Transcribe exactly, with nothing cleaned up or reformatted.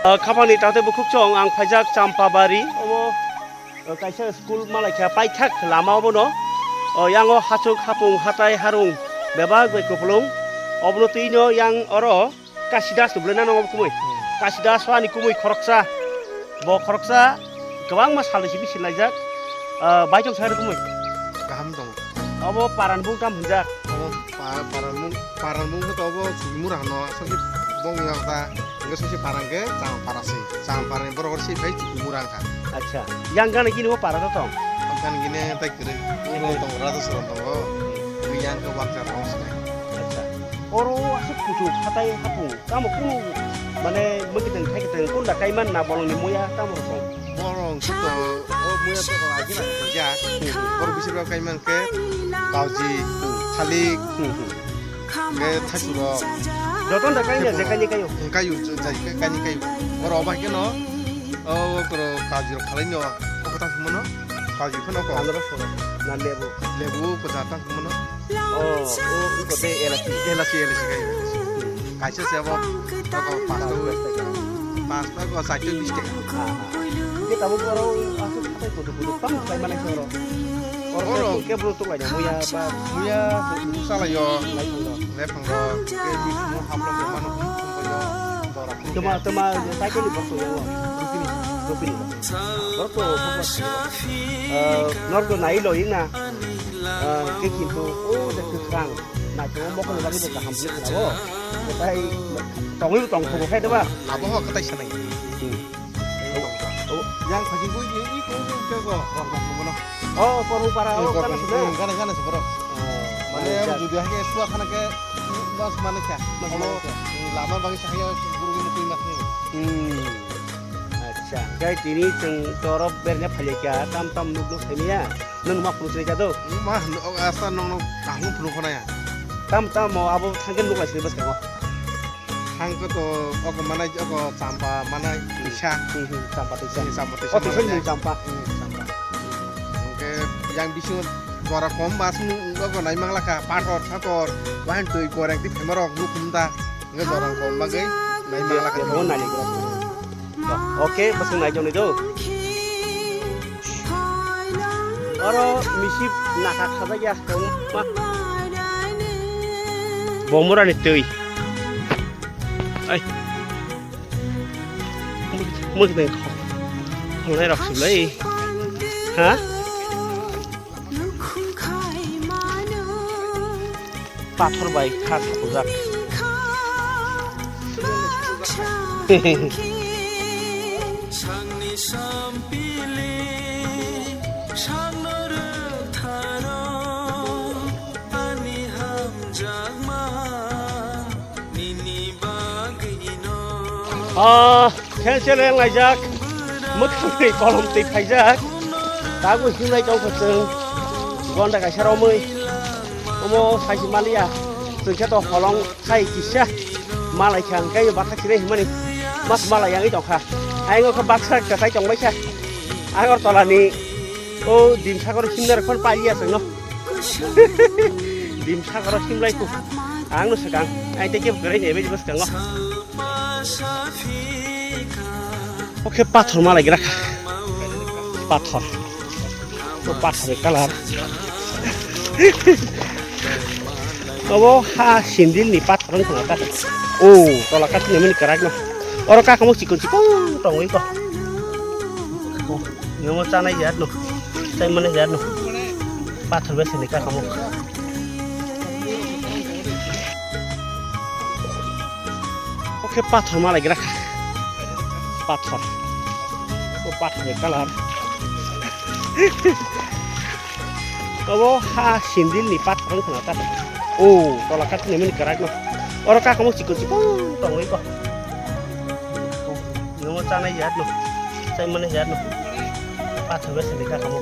Ah, khapangni takhtai bukhuk chong ang phaijak Champabari, obo, ah, kaisa school malaikha paithak lama obono. Oh, yango hachuk hapung hatai harung bebak bai kupulung. Obono twino yang oro Kasidas no bwlai nang obo kumui. Kasidas ani kumui khoroksa. Bo khoroksa kwbangma salni simi sinlaijak. Ah, baithok sai kumui. Kaham tongo. Obo paran bung tam hwnjak. Obo pa-, paran bung, paran bung khe to obo Sugimura hano, aswk khe bong ya ta. Hwnkhe sosi paran khe chang para se. Chang para ni borok se phai Sugimura wngkha. Acha. Yang gana gini bo para to tong. Yang gini tai kwrwi. Obo tongo Raja Saran tongo. Yang khe wakja tongo se. Acha. Oro aswk kuchuk hatai hapung. Tamo kunu mane mwkhitwng thaikitwng kunda kaiman na bolongni muya tamo rokong? Borong to o muya to agina ya. Borok bisir ba kaiman khe kauji, thalik, khe thaisuro. Joton da kaina je kaini kayo. Kayu jai kaini kayu. Borok ba keno o koro kauji rok khalai no. O kota mono kauji phano ko. Andro soro na lebu. Lebu ko jata mono. Oh, oh, iko de elachi. Elachi, elachi kai. Kaisa se abo, abo pasto, pasto ko saito bis taka. Ah, ah. Ike tabuk oro asuk khatai kudu kudu pang kai mane se oro. Oro. Oro ke bro to lai muya ba. Muya sala yo. Lai thang do. Lai thang do. Ke bis mo haplo ke mano kum kum ko yo. Dora kum. Tuma, tuma, saito ni bosto yo. Rupini, rupini. Oro to, eh, norok to nai lo ina. Ah, khe kintu o je kwkhwrang, naitugma mokol bagwi bo kaham hwnwi khwnago. Tei tongwi bo tongthogo khe, diba? Abo ho kwtai sanai. Hmm. O, o, yang phaji gui di, i ko, i ko, i ko, o, o, o, no. O, Korhung para, o, o, Korhung, gana sibro? Hmm, gana, gana sibro. Oh, mane, oh, judi hake suwa khana khe, mas mane kya? Mas mane kya? Lama bagwi sa haya, guru gini tui mas ni. Hmm. Acha, jai tini chwng torop berna phalikya, tam tam nuk nuk khaimya. Nwng ma phunuk sinai cha do? Ma hwn-, o, asta nwng, nwng kaham phunuk khna ya. Tam tam o abo thangke nuk lai sini bwskango. Thangke to oko manai, oko champa manai, hmm, twisa. Hmm, hmm, champa twisa. Hmm, champa twisa. O twisa manai ni ya. Champa. Hmm, champa. Hwnkhe yang bisingo jora kom ba sini oko nai mangla kha, pathor sator, wahan twi goreng twi phemarok nuk hum da. Hwnkhe jora kom bagwi nai mangla kha. Mo nai gorok. Oke, bwswng nai joni do. Oro misip nakha khajak ya, tongma. Bomorani twi. Ai. Muk, muk deng kho. Kholai rok sulai. Ha? Pathor bai kha thapujak. Ah, cancel yang laijak. Mwkhangni kolom twi phaijak. Tago himlai tongkha chwng. Gonda kaisa romwi. Omo saisi maliya. Chwng khe to holong khai kisa. Malai kha hwnkhe bathak sire himani. Mas malai yangwi tongkha. Ayang khe bathak kwchai tongbai kha. Agartala ni o Dimsakor himnai rok phano pailiya chwngno. Dimsakor himlai ku. Ang no swkang. Ai tei kebo kwrwi ni bai bwskango. Oke, pathor malai gra kha. Pathor. O pathor ni colour. Obo ha sindil ni pathor wng khna ta. O, tola kathini mani kwrak no. Oro kakamo chikon chikon tongwi ko. Nemo chanai jat no. Chai mani jat no. Pathor bai sini kakamo. Oke, pathor malai gra kha. Pathor. O pathor ni colour. Obo ha sindil ni pathor wng khna ta. O, tola kathini mani kwrak no. Oro kakamo chikon chikon tongwi ko. Nemo chanai jat no. Chai mani jat no. Pathor bai sini kakamo.